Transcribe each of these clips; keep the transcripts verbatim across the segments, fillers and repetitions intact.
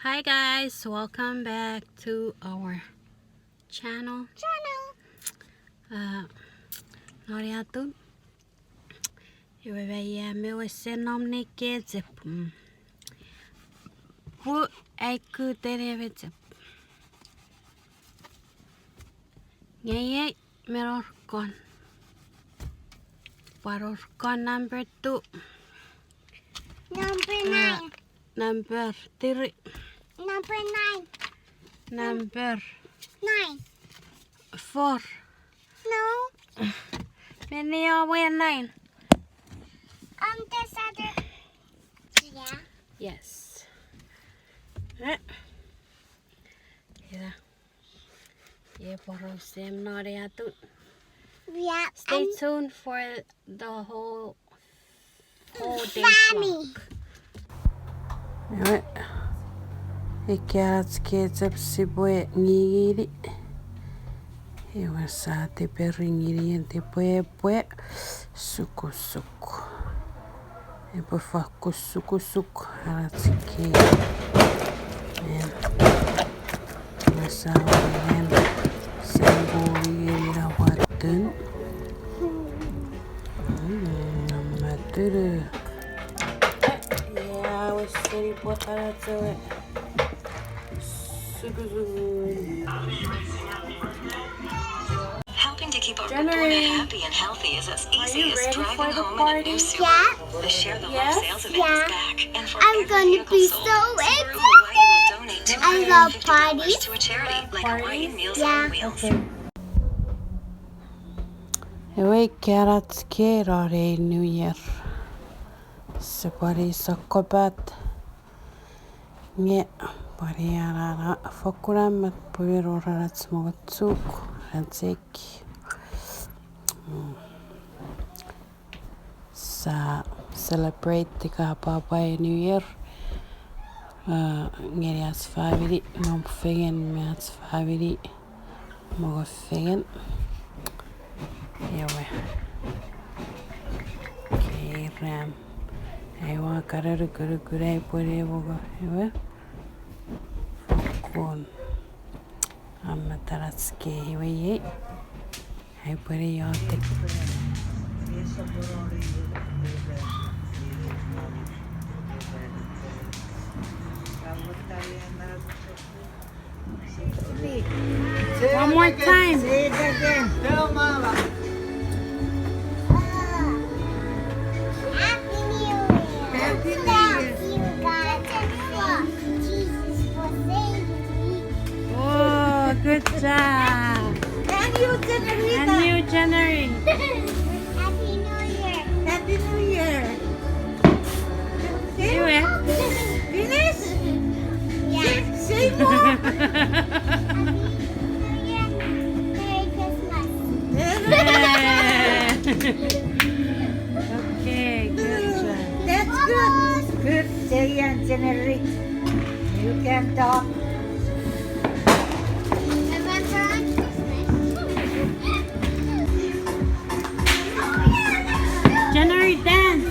Hi guys, welcome back to our channel. Channel. Uh, nori atun. Iwe me ia me wesen nom ne kechep. Mm. Pwe ai kuten ewe chep. Nge iei me wor kon. Pwan wor kon number two. Number nine. Number three. Number nine. Number nine. Four. No. Meni owe nine. Um, this other. Yeah. Yes. Eh. Yeah. Ie porausen nori atun. Yeah. Stay tuned for the whole, whole day's vlog. Ewe, ika ach kechep sipwe ngingini. Ewe sa tiperi ngini en tipwe pwe sukusuk. Epwe fakkun sukusuk ach kei. Em, me sa wenen sempuri ina watten. Mm, maturu. Ia, wesen ipwe kanachewe. Sukusuk. Helping to keep our Jenny, format happy and healthy is as easy as driving home in a new Subaru. The Share the Love sales event is back, and for every vehicle sold, Subaru Hawaii will donate two hundred fifty dollars to a charity, like Hawaiian Meals on Wheels. Okay. Ewe ika ach kei non ei New Year. Sipwe pwan sokkopat. Nge, pwan anana fokkun met pwe me wor ach mochuk, ach seki. Mm. Sa celebrate ika pwapwa New Year. Uh, ngeni ach famini, nom fengen me ach famini. Mongo fengen. Ewe. Kei ram. Ewe, karanukunukun ai pwene mongo. Ewe. Fokkun. Am matarats kei ewe iei. Ai pwene iotek. One more time. Say it again. Tell Mama. Happy New Year. Happy New Year. Jesus for saving me. Oh, good job. And you, January. And you, January. Happy New Year. Happy New Year. Finish? Yeah. Say, say more. Merry Christmas. Yeah. Okay, good job. That's good. Good. Say and January. You can talk. January dance.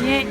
Iei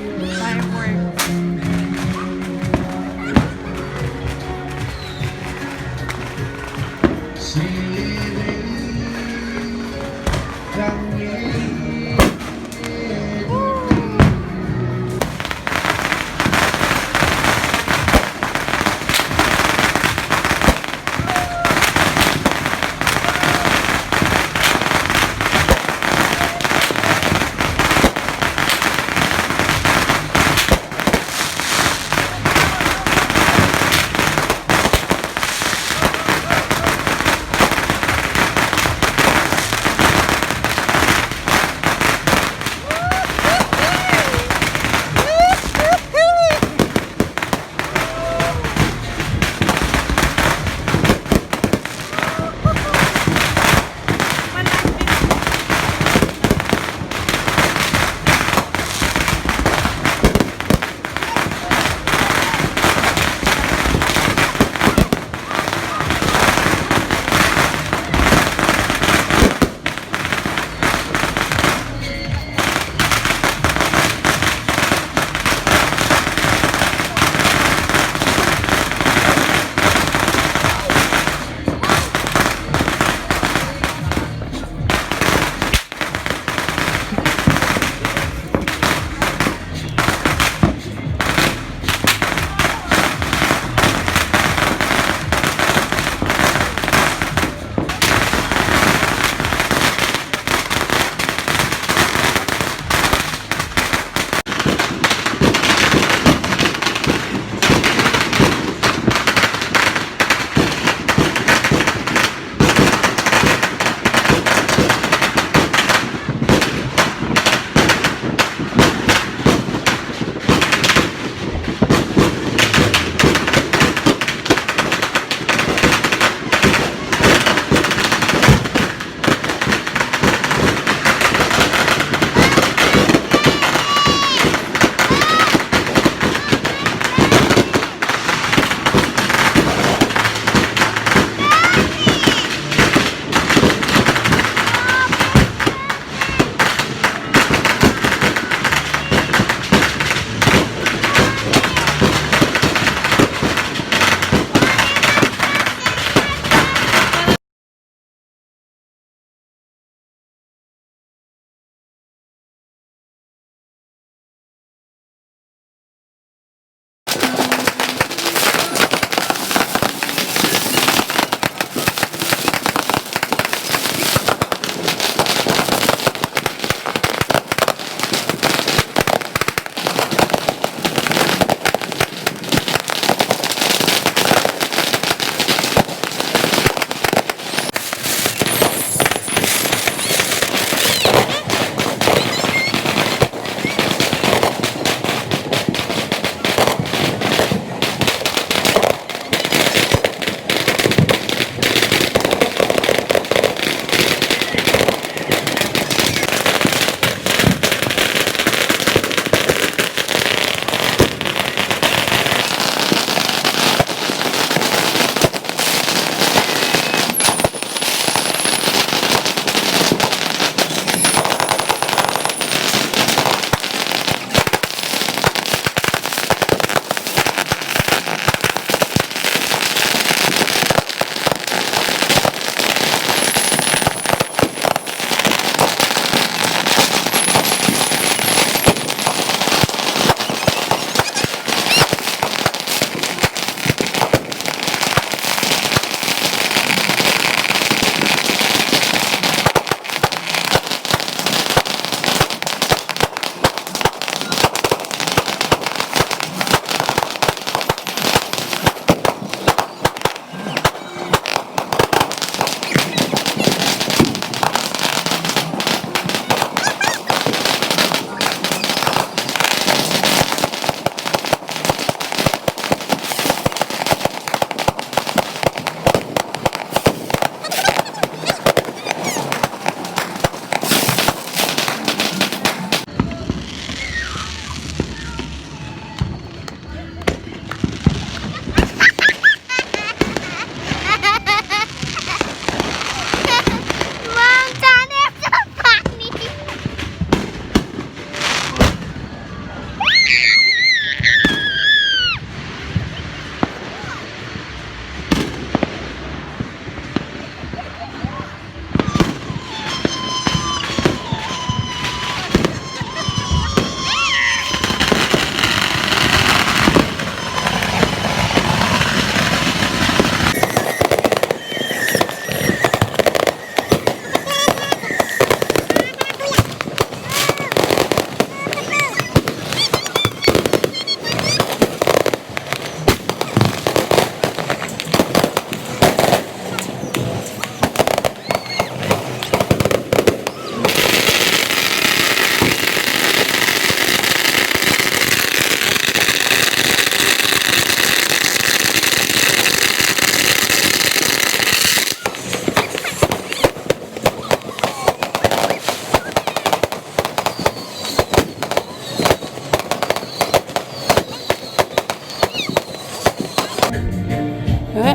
Ewe,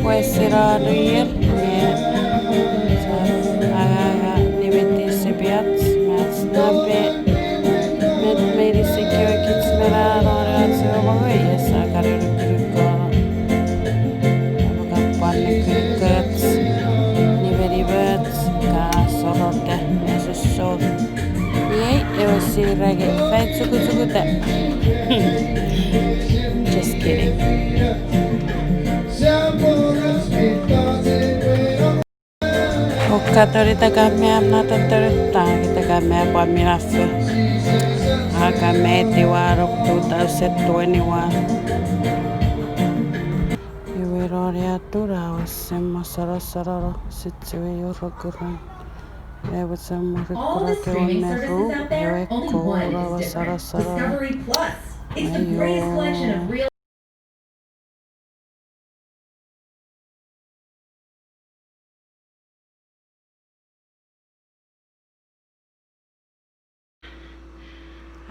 wesino New Year, nge sa angaga nimeti sepiach, me ach nape, met meinisin kewe kich mena non ach ewe mongo, iei sa kan nukunuko. Epwe kan pwan nukunukoch, nimenimoch, ka sorota, me sossot. Iei ewe sirage fan chukuchukuta. Just kidding. Okkatori takamam na totori ta, takamam pwan minafo. Akam etiwa rok two thousand twenty-one. Iwe roni atun a wesen mosonosono, sichiwe iurokurun. Ewe chamo rikuro kewe meru, ewe kouro mosonosono. Ayo.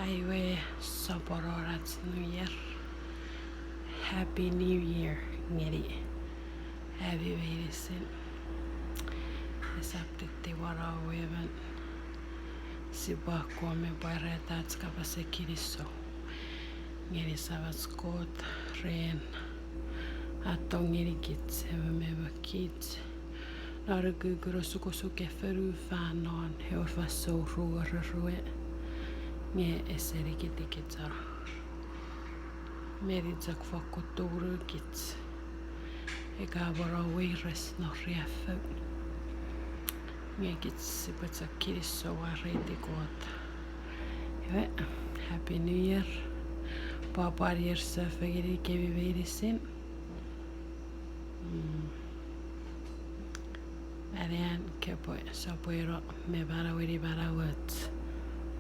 Aiwe, sopwonon ach New Year. Happy New Year ngeni ami meinisin. Esap tittiwano wewen. Sipwe akkom me pwarata ach kapasen kinisou ngeni Samach Kot ren a tongei ngenikich emon me emon kich non ukukun osukosuken fonufan non ewe fansoun ruerue, nge ese nikitikicheno. Meni chok fokkun tumunukich ika mwo weires non riaffou. Nge kich sipwe chok kinisou, mwareiti Kot. Iwe, Happy New Year. Pwapwan ier sefo ngenikemi meinisin. Mm. Anean kopwe sopweno me manaueni manauoch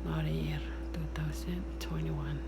non ei ier two thousand twenty-one.